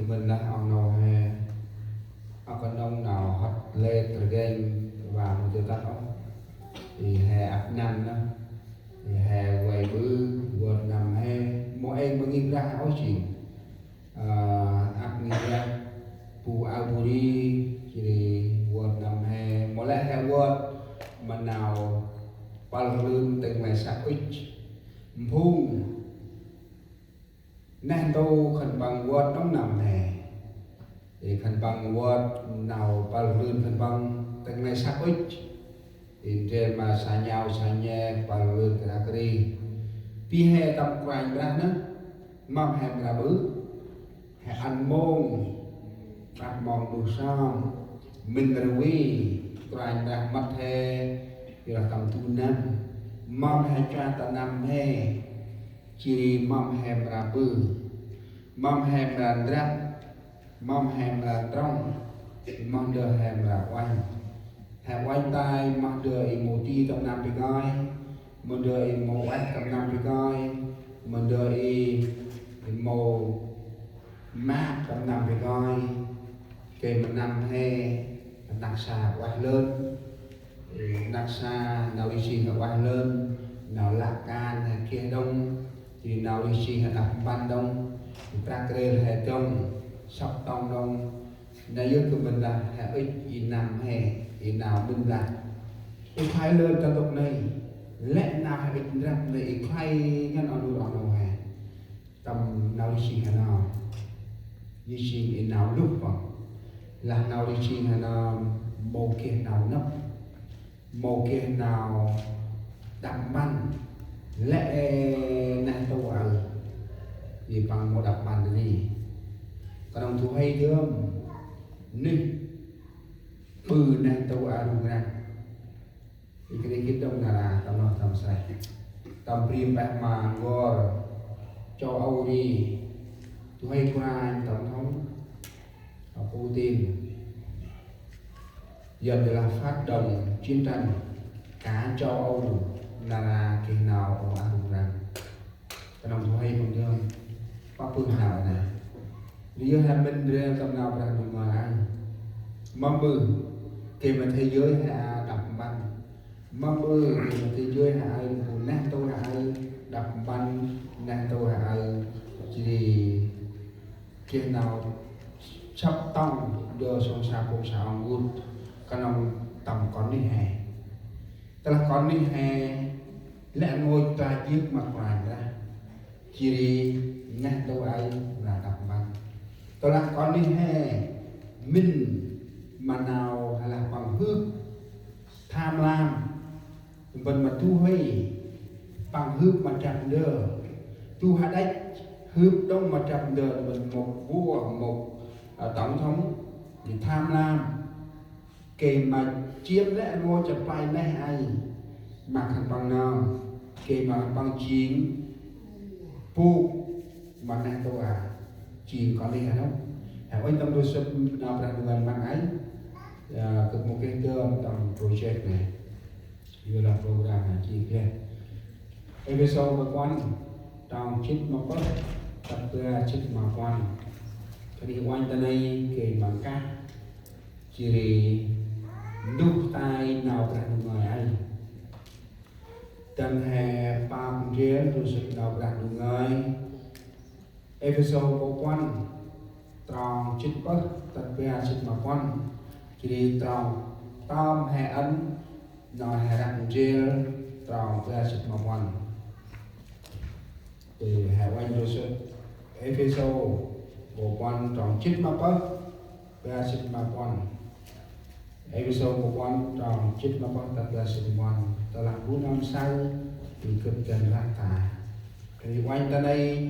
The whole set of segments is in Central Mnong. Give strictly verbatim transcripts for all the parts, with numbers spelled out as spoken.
Mĭn lah ŏk nô he, ŏk knŏng nau hăt lĕ rgêng va mâu dơi tât ôh. I he ăp năn nơh. I he vay ƀư, vơt năm he, mâu êng ma ngih Brah ôh jêng. Ơ, ăp ngih Brah, bu aơ bu ri, jêh ri vơt năm he, mâu lĕ he vơt ma nau pâl lưn tĭng lĕ săk ŭch. Mphung neh ntu khân păng vơt đŏng năm he. Ê, khân păng vơt nau pâl lưn khân păng tĭng lĕ săk ŭch. Ê, ndrel ma sa nhau sa nhêk pâl lưn kra kri. Bi he tâm Kôranh Brah nơh, mâm he mra ƀư. He ăn mông, ăp mông ƀư sơm, mĭn rvê, Kôranh Brah mât he, yor lah tâm du năm, mâm he chua ta năm he. Jêh ri mâm he mra ƀư, mâm he mra ndrăp, mâm he mra trong, moh ndơ he mra uănh. He uănh tay, moh ndơ i mâu di tâm năm bi ngơi, moh ndơ i mâu ueh tâm năm bi ngơi, moh ndơ i, i mâu măk tâm năm bi ngơi. Kơt ma năm he, rnăk sa ueh lơn. Ê, rnăk sa nau ri sing he ueh lơn, nau lăp kan he geh đŏng, jêh ri nau ri sing he đăp mpăn đŏng, prăk rêl he dŏng, sŏk tŏng đŏng. Nau yơh kơt mĭn lah he ŭch i năm he, i nau mĭn lah. Ê, khlay lơn ta ntŭk nây, lĕ nau he ŭch ndrăp nây, ê, khlay ngăn ŏk nô ŏk nô he. Tâm nau ri sing he nơm. Ri sing i nau luh păng. Lah nau ri sing he nơm mâu geh nau nâp. Mâu geh nau đăp mpăn. Lĕ neh ntu aơ. I păng mâu đăp mpăn ri. Knŏng du huê dơm. Nih. Ƀư neh ntu aơ rŭng răng. I kri gĭt đŏng nar aơ tâm noh tâm sreh. Tâm bri mpeh ma n'gor châu Âu ri. Du huê Kôranh tổng thống Putin. Yơn de lah phát động chiến tranh cả châu Âu nar aơ geh nau ôh aơ rŭng răng. Knŏng du huê mâu dơi. Pă pưh nau nây. Ri yơh he mĭn ndrel tâm nau Brah Ndu ngơi aơ. Mâm ƀư, gay ma thế giới he aơ đăp mpăn. Mâm ƀư, gay ma thế giới he aơ, bu neh ntu he aơ đăp mpăn, neh ntu he aơ. Jêh ri geh nau sŏk tŏng ndơ sông sa kông sa ŏng gŭt. Knŏng tâm kon neh he. Tơlah kon neh he lĕ ngôch ta jêh ma Kôranh Brah. Jêh ri neh ntu aơ mra đăp mpăn. Tơlah kon neh he mĭn ma nau he lah păng hưp tham lam. Mpăn ma du huê păng hưp ma drăp ndơ. Du hađăch hưp đŏng ma drăp ndơ, mpăn mâu vua mâu, à, tổng thống, ri tham lam. Gay ma chiêm lĕ rngôch play neh aơ. Ma khân păng nơm. Gay ma khân păng jêng bôk ma neh ntu aơ. Jêng kon neh aơ. He uănh tâm ndô sŭt nau Brah Ndu ngăn măng aơ. Ơ, gâp mâu geh dơm tâm project nây. Yor lah program nây jêng geh. Êphêsô bar puăn, trong jê̆t ma pơh tât bar jê̆t ma puăn. Kơt nây uănh ta nây gay ma kah. Jêh ri nduh tay nau Brah Ndu ngơi aơ. Dăn he pap ndrel ndô sŭt nau Brah Ndu ngơi. Êphêsô bar puăn, trong jê̆t pơh tât bar jê̆t ma puăn. Jêh ri trong tơm he ăn nau he răk ndrel trong bar jê̆t ma puăn. Ê, he uănh ndô sŭt Êphêsô bar puăn trong jê̆t ma pơh, bar jê̆t ma puăn. Êphêsô bar puăn trong jê̆t ma pơh tât bar jê̆t ma puăn. Tơlah bu nơm saơ, ri gâp dăn răk ta. Ri uănh ta nây,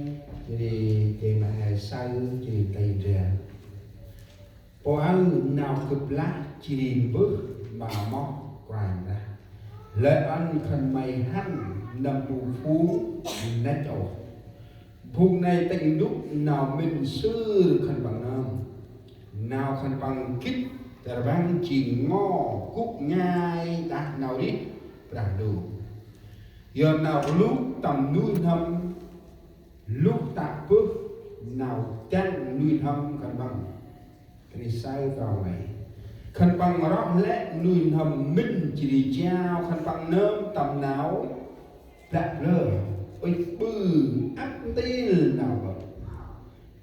ri gay ma he saơ, ri tay ndrel. Pô aơ nau gâp lah jêh ri mbơh ma moh Kôranh Brah. Lơi ăn khân may hăn nâm bu phung năch ôh. Phung nây tĭng ndŭk nau mĭn sưr khân păng nơm. Nau khân păng gĭt rbăng jêng ngo gŭ ngai đah nau rêh Brah Ndu. Yor nau rluk tâm nuih n'hâm luh tă bơh nau dăng nuih n'hâm khân păng. Kri sai tao nây. Khân păng roh lĕ nuih n'hâm mĭn jêh ri jao khân păng nơm tâm nau blă blơ, ŭch ƀư, ăp ntil nau bơ̆.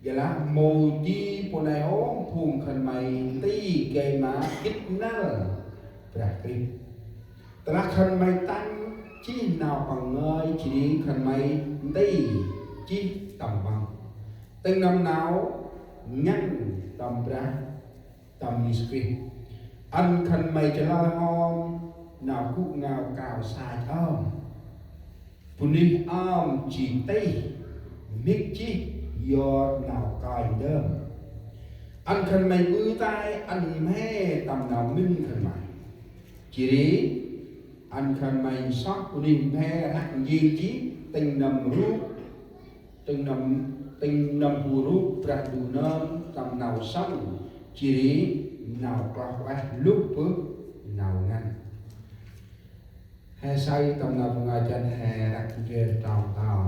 Ƀiălah mâu di pô nây ôh phung khân may nti gay ma gĭt năl Brah Krist. Tơlah khân may tăng jêh nau păng ngơi jêh ri khân may nti jêh tâm păng. Tĭng nâm nau ngăn tâm Brah, tâm Yêsu Krist. Ăn khân may chalơi hŏm nau gŭ ngao kao sach ơm. Bunuyh ơm jêh tih, mhĭk jêh yor nau kơi ndơm. Ăn khân may ƀư tay, ăn mhe tâm nau mĭn khân may. Jêh ri ăn khân may soh bunuyh mhe rhăk njêng jêh tĭng nâm rup, tĭng nâm, tĭng nâm bu rup Brah Ndu nơm tâm nau sŏng, jêh ri nau kloh ueh luh bơh nau ngăn. He say tâm nau bu ngơi jăn he rhăk ndrel trong tâm.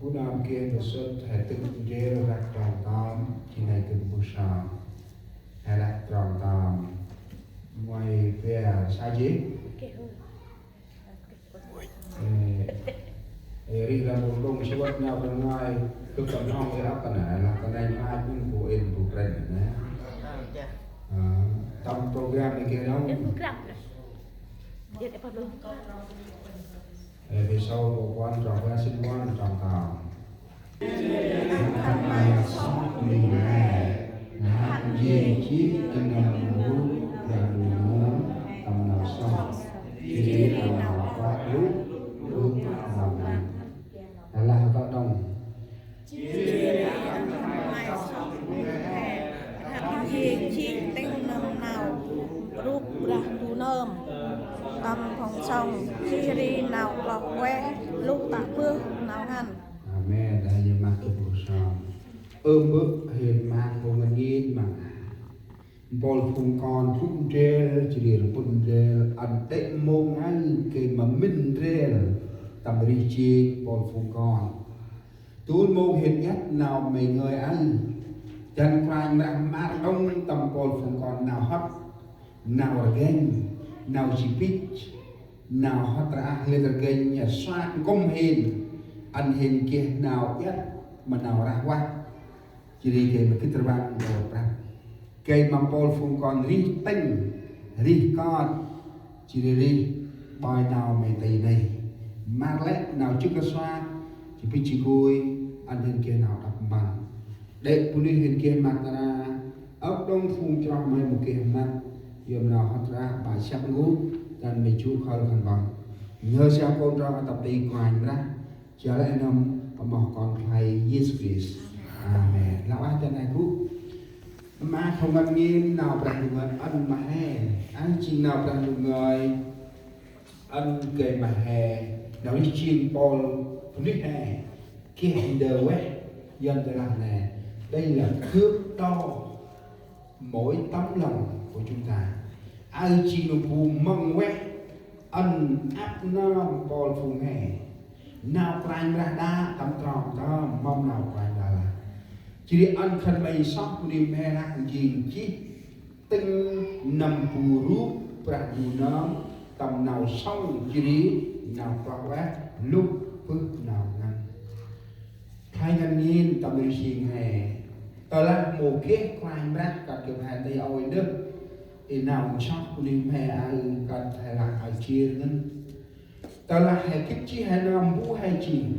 Bu nơm geh nsŭt he tŭk ndrel rhăk trong tâm, jêh nây gâp mbơh sơm. He rhăk trong tâm. Nguay ber sa jêh. Ê, ê, ri la mô tông si văt nau bu ngơi, gâp tâm hŏng ê ăp ta nê, lah ta nê mai bun bu ên bu kren nê. Ơ, tâm program nê geh đŏng. Ê, Êphêsô bu puăn trong bar jê̆t puăn trong tâm. Khân may soh bunuyh mhe, nau hăn njêng jêh tĭng nâm bu rup Brah Ndu nơm tâm nau sŏng, jêh ri tâm nau kloh ueh luh bơh nau ngăn. Lah ta đŏng. Khân may soh bunuyh mhe, nau hăn njêng jêh tĭng nâm nau rup Brah Ndu nơm tâm nau sŏng, jêh ri nau kloh ueh luh bơh nau ngăn. Amen. Dah yơh mât kơ bu sơm. Ơ mbơ̆ hên mât bu ngăn ngên măng. Mpôl phung kon gŭ ndrel, jêh ri rpŭn ndrel, ăn đê̆ mông aơ gay ma mĭn ndrel tâm rêh jêng mpôl phung kon. Dôl mông hên iăt nau may ngơi aơ. Dăn Kôranh Brah mât đŏng tâm mpôl phung kon nau hăt, nau rgênh, nau jêh bêch, nau hăt rah lĕ rgênh, suak nkŭm hên, ăn hên geh nau iăt ma nau rah vah. Jêh ri gay ma gĭt rvăng nau prăp. Gay ma mpôl phung kon rêh tĭng, rêh koch, jêh ri rêh ƀoi nau may nti nây. Mât lĕ nau jŏk rsuah, jêh bêch jêh gui, ăn hên geh nau đăp mpăn. Đê̆ bunuyh hên geh măt nar aơ, ăp đŏng phung chroh may mâu geh măt, yor ma nau hăt rah, ƀă săp ngŭ, dăn may jŭ khăl khân păng. Nhơ siăm kon trong atăp ti Kôranh Brah, jao lĕ nâm amoh Kon Khlay Yêsu Krist. Amen. Lah ueh ta nê gŭ. Ma khân may ngên nau Brah Ndu ngơi ăn ma he. Ăn jêng nau Brah Ndu ngơi ăn gay ma he. Nau rêh jêng mpôl bunuyh he. Geh ndơ ueh, Yuăn ta lah nê. Đây là thước đo mỗi tấm lòng của chúng ta. Aơ jêng nơm bu măng ueh, ăn ăp nơm mpôl phung he. Nau Kôranh Brah đă tâm trong tâm, mâm nau Kôranh Brah lah. Jêh ri ăn khân may soh bunuyh mhe rhăk njêng jêh tĭng nâm bu rup Brah Ndu nơm tâm nau sŏng, jêh ri nau kloh ueh luh bơh nau ngăn. Khlay ngăn ngên tâm rêh jêng he. Tơlah mâu geh Kôranh Brah kơt gâp he nti ôi ndơh. Ê nau soh bunuyh mhe aơ kơt he lah aơ jêr ngăn. Tơlah he gĭt jêh he nơm bu he jêng.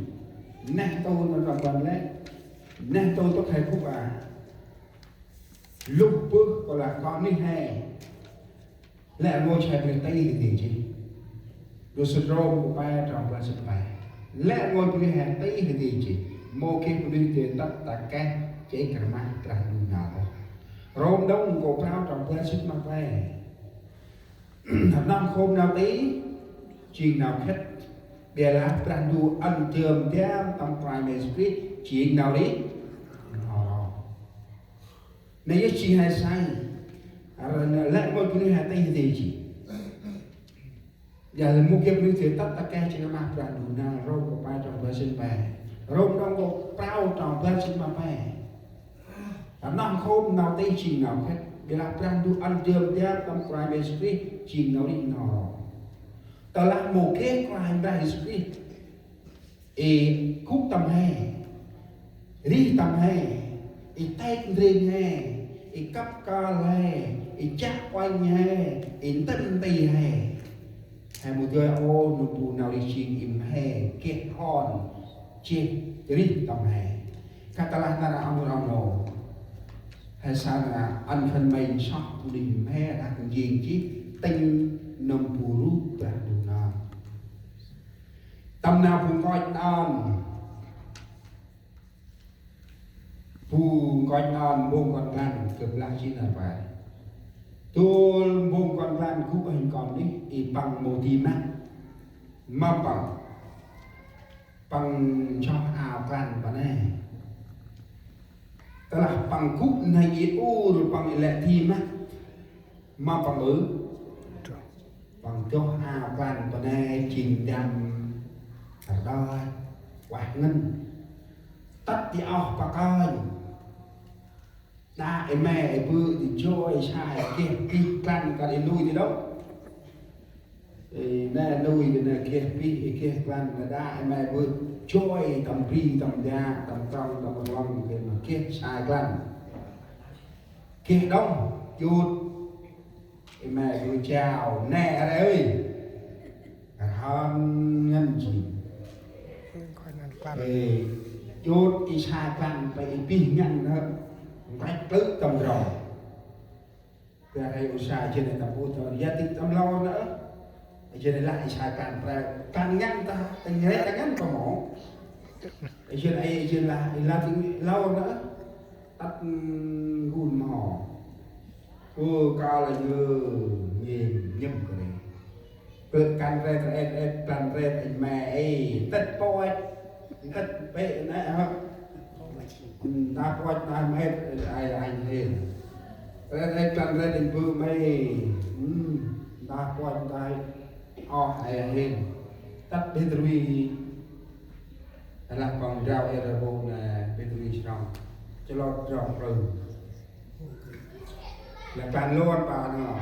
Neh tô nơm răm ƀăn lĕ. Neh tô tŭk he gŭ a. Luh bơh kŏ lah kon nuyh he. Lĕ rngôch he bunuyh ti hê di jêh. Ndrôm sŭt Rôm kô pe trong bar jê̆t pe. Lĕ rngôch bunuyh he ti hê di jêh. Mâu geh bunuyh dơi tât ta keh jêh kơt ma Brah Ndu nau ôh. Rôm đŏng kô prao trong bar jê̆t ma pe. Nâm khôm nau ti jêng nau khĭt. Ƀiălah Brah Ndu ăn dơm dam tâm Kôranh Yêsu Krist jêng nau ri. Nau ro. Nê yơh jêng he say. Lĕ mâu bunuyh he ti hê di jêh. Ƀiălah mâu geh bunuyh dơi tât ta keh jêh ma Brah Ndu nau. Rôm kô pe trong bar jê̆t pe. Rôm đŏng kô prao trong bar jê̆t ma pe. Ôm nau tih jêng nau khât. Ƀiălah Brah Ndu ăn dơm dap tâm Kôranh Brah Yêsu Krist jêng nau rêh n'ho ro. Tơlah mâu geh Kôranh Brah Yêsu Krist, i gŭ tâm he, rêh tâm he, i tek ndreng he, i kăp kơl he, i chiă uănh he, i ntĭm nti he. He mâu dơi ôh, nơm bu nau rêh jêng i mhe geh hon, jêh rêh tâm he. Khă tơlah nar aơ nô, he saơ nar aơ ăn khân may soh bu nơm mhe dah kơnh jêng jêh, tĭng nơm bu rup Brah Ndu nơm. Tâm nau bu nkoch nơm, bu nkoch nơm, mbông kon klăn, kơp lah jêh nar aơ. Dôl mbông kon klăn gŭ hên kon nuyh, i păng mâu di măt, ma păng, păng nsoh ao klăn pa nây. Tơlah păng gŭ nây i ur păng i lĕ di măt, ma păng ƀư, păng doh ao klăn pa nây jêng ndăm rđoi, ueh ngăn. Tât i oh pa kơnh. Đă i mê̆ i bơ̆ di joi sai geh pih klăn kơt i nuih di đŏng. Ê, nê nuih di nê geh pih, i geh klăn, nê đă i mê̆ i bơ̆ joi tâm bri, tâm dak, tâm trong, tâm rlong, geh ma geh sai klăn. Geh đŏng, jut. I mê̆ i bơ̆ jao, nê a ri ơi. Rhơn ngăn jêng. Ê, jut i sai klăn, pa i pih ngăn nơ. Ngrăch klư̆ tâm rong. Bar ê u sai jêh nê tâm ƀư tâm, ya tĭng tâm lor nơ. Jêh nê lah i sai klăn, pre, klăn ngăn ta, tĭng rê ta ngăn pa mâu. Jêh nê, jêh lah, i lah tĭng lor nơ. Tât ngăn mâu. Ơ, kơl lah yơ, nhêm, nhâm kơt nê. Bơ̆ klăn ret, ret, ret, klăn ret, ê, mê̆, ê, tât poch, tât pê, nê, hă. Dah poch, dah mêt, ai, ai, hên. Ret, ret, klăn ret, ê, bơ̆ mê̆. Hmm, dah poch, dah, oh, ai, hên. Tât bê trui. Lah păng drao ê rơ bô nê, bê trui srong. Chlot drao prư. Lah klăn lôn pa nô.